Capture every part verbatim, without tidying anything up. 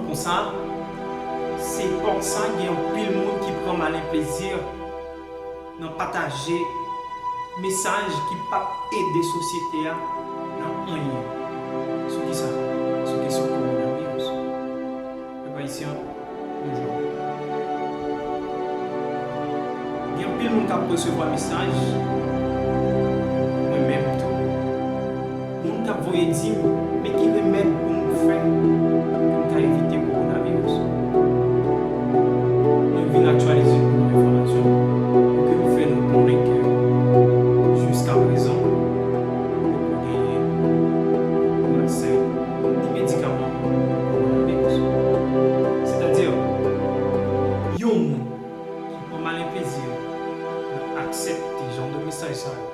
Konsa, se epòk sa gen anpil moun ki pran malen plezi nan pataje mesaj ki p ap ede sosyete a nan anyen. Sou kisa? Sou kesyon kowonaviris. Pèp ayisyen, bonjou. Gen anpil moun k ap resevwa mesaj, mwen menm tou. Moun k ap voye di m, men ki remèd pou m fè pou m ka evite kowonaviris. Mwen vin aktyalize pou nou enfòmasyon pou ke m fè nou konnen ke jiska prezan, poko genyen vaksen ni medikaman pou kowonaviris. Sètadi, yon moun ki pran malen plezi nan aksepte jan de mesaj sa yo,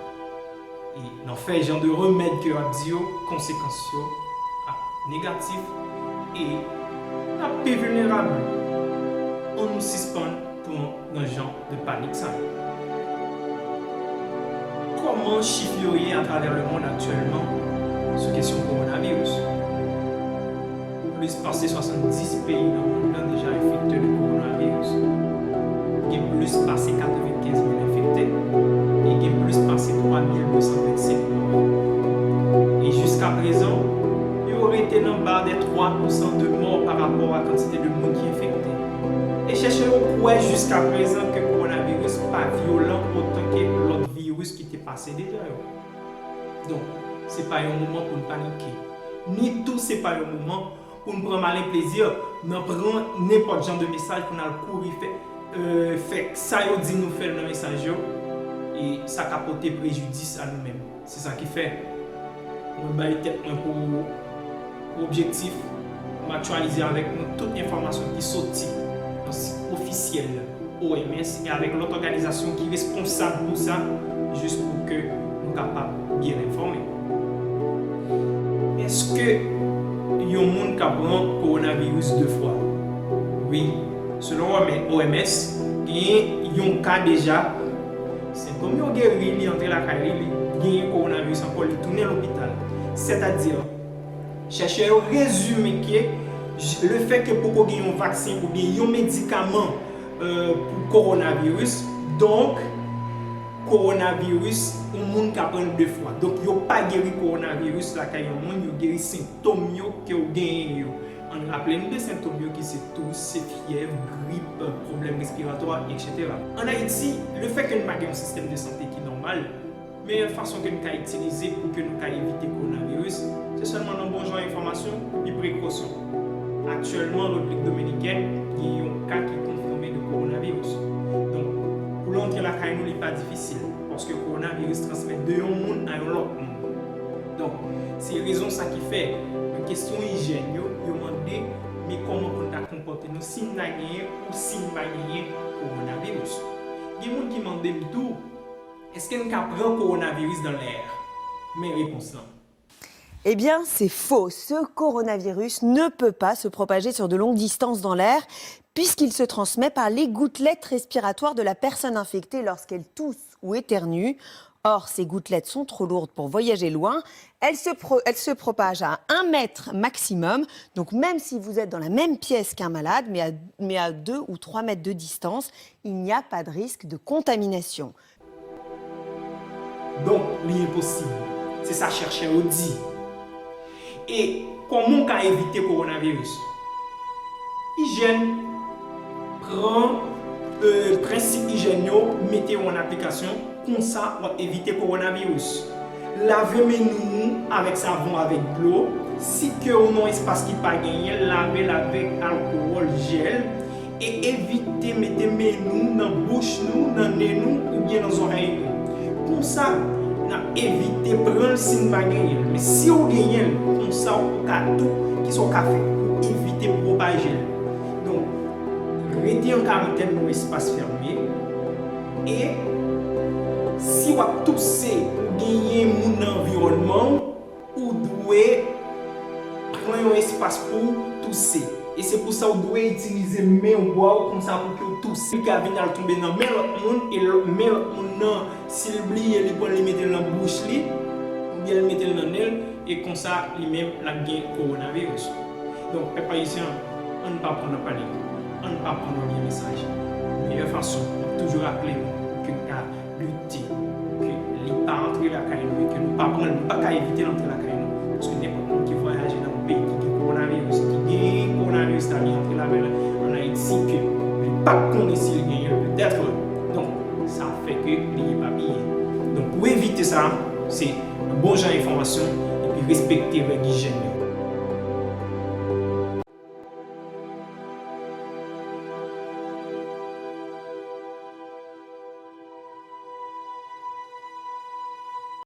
e nan fè jan de remèd ke yo ap di yo, konsekans yo ap negatif e n ap pi vilnerab. Ann nou sispann pran nan jan de panik sa yo. Kòman chif yo ye atravè lemonn aktyèlman sou kesyon kowonaviris? Plis pase swasanndis peyi nan mond lan deja enfekte de kowonaviris. Gen plis pase katrevenkenz mil enfekte e gen plis pase twa mil de san vennsenk mò. E jiska prezan, yo rete nan ba de twa pousan de mò pa rapò a kantite de moun ki enfekte. E chèchè yo kwè jiska prezan ke kowonaviris pa vyolan otan ke lòt viris ki te pase deja yo. Donk, se pa yon moman pou n panike. Ni tou se pa yon moman pou n pran malen plezi nan pran nenpòt jan de mesaj pou n al kouri fè, euh, fè sa yo di nou fè l nan mesaj yo, e sa ka pote prejidis a nou menm. Se sa ki fè mwen bay tèt mwen pou, pou objektif, m aktyalize avèk nou tout enfòmasyon ki soti nan sit ofisyèl O M S e avèk lòt òganizasyon ki responsab pou sa, jis pou ke nou kapab byen enfòme. Èske yon moun ka pran kowonaviris de fwa? Wi, selon O M S, genyen yon ka deja, sentòm yo geri, li antre lakay li, li genyen kowonaviris ankò, li tounen lopital. Sètadi, chèchè yo rezime ke lefètke poko gen yon vaksen oubyen yon medikaman, euh, pou kowonaviris, donk, kowonaviris, yon moun ka pran l de fwa. Donk, yo pa geri kowonaviris lakay yon moun, yo geri sentòm yo ke w genyen yo. Ann raple n de sentòm yo ki se tous, se fyèv, grip, pwoblèm respiratwa, etsetera. Ann Ayiti, lefètke n pa gen yon sistèm de sante ki nòmal, meyè fason ke n ka itilize pou ke nou ka evite kowonaviris, se sèlman nan bon jan enfòmasyon epi prekosyon. Aktyèlman, Repiblik Dominikèn gen yon ka ki konfime de kowonaviris. Donk, pou l antre lakay nou, li pa difisil, paske kowonaviris transmèt de yon moun a yon lòt moun. Donk, se rezon sa ki fè, nan kesyon ijyèn yo, yo mande, men kòman pou n ta konpòte nou si n ta genyen ou si n pa genyen kowonaviris. Gen moun ki mande m tou, èske n ka pran kowonaviris dans l'air? Men repons lan. Eh bien, c'est faux. Ce coronavirus ne peut pas se propager sur de longues distances dans l'air, puisqu'il se transmet par les gouttelettes respiratoires de la personne infectée lorsqu'elle tousse ou éternue. Or, ces gouttelettes sont trop lourdes pour voyager loin. Elles se, pro- elles se propagent à un mètre maximum. Donc, même si vous êtes dans la même pièce qu'un malade, mais à, mais à deux ou trois mètres de distance, il n'y a pas de risque de contamination. Donk, li enposib. Se sa chèchè yo di. E kòman w ka evite kowonaviris? Ijyèn. Pran, euh, prensip ijyèn yo, mete yo an aplikasyon, konsa w ap evite kowonaviris. Lave men nou avèk savon, avèk dlo. Si ke w nan yon espas ki pa genyen l, lave l avèk alkowòl, jèl. E evite mete men nou nan bouch nou, nan nen nou oubyen nan zòrèy nou. Konsa, n ap evite pran l si n pa genyen l. Men si w genyen l, konsa w ka tou, kisa w ka fè pou evite pwopaje l? Donk, rete an karantèn nan espas fèmen. E si w ap touse, ou genyen moun nan anviwònman w, ou dwe pran yon espas pou w touse. E se pou sa w dwe itilize men w, bra w konsa pou ke w touse. Li ka vin al tonbe nan men lòt moun, e lò- men lòt moun nan, si l bliye, li pran l, li mete l nan bouch li, oubyen l mete l nan nen l, e konsa, li menm, l ap gen kowonaviris. Donk, pèp ayisyen an, Ann pa pran nan panik, ann pa pran nan vye mesaj. Meyè fason, m ap toujou raple nou ke n ka lite pou ke li pa antre lakay nou e ke nou pa pran l, nou pa ka evite l antre lakay nou. Paske nenpòt moun ki vwayaje nan yon peyi ki gen kowonaviris, ki gen kowonaviris la, li antre avè l ann Ayiti, ke li pa t konnen si l genyen l petèt. Donk, sa fè ke li epapiye. Donk, pou evite sa, se bon jan enfòmasyon epi respekte règ ijyèn yo.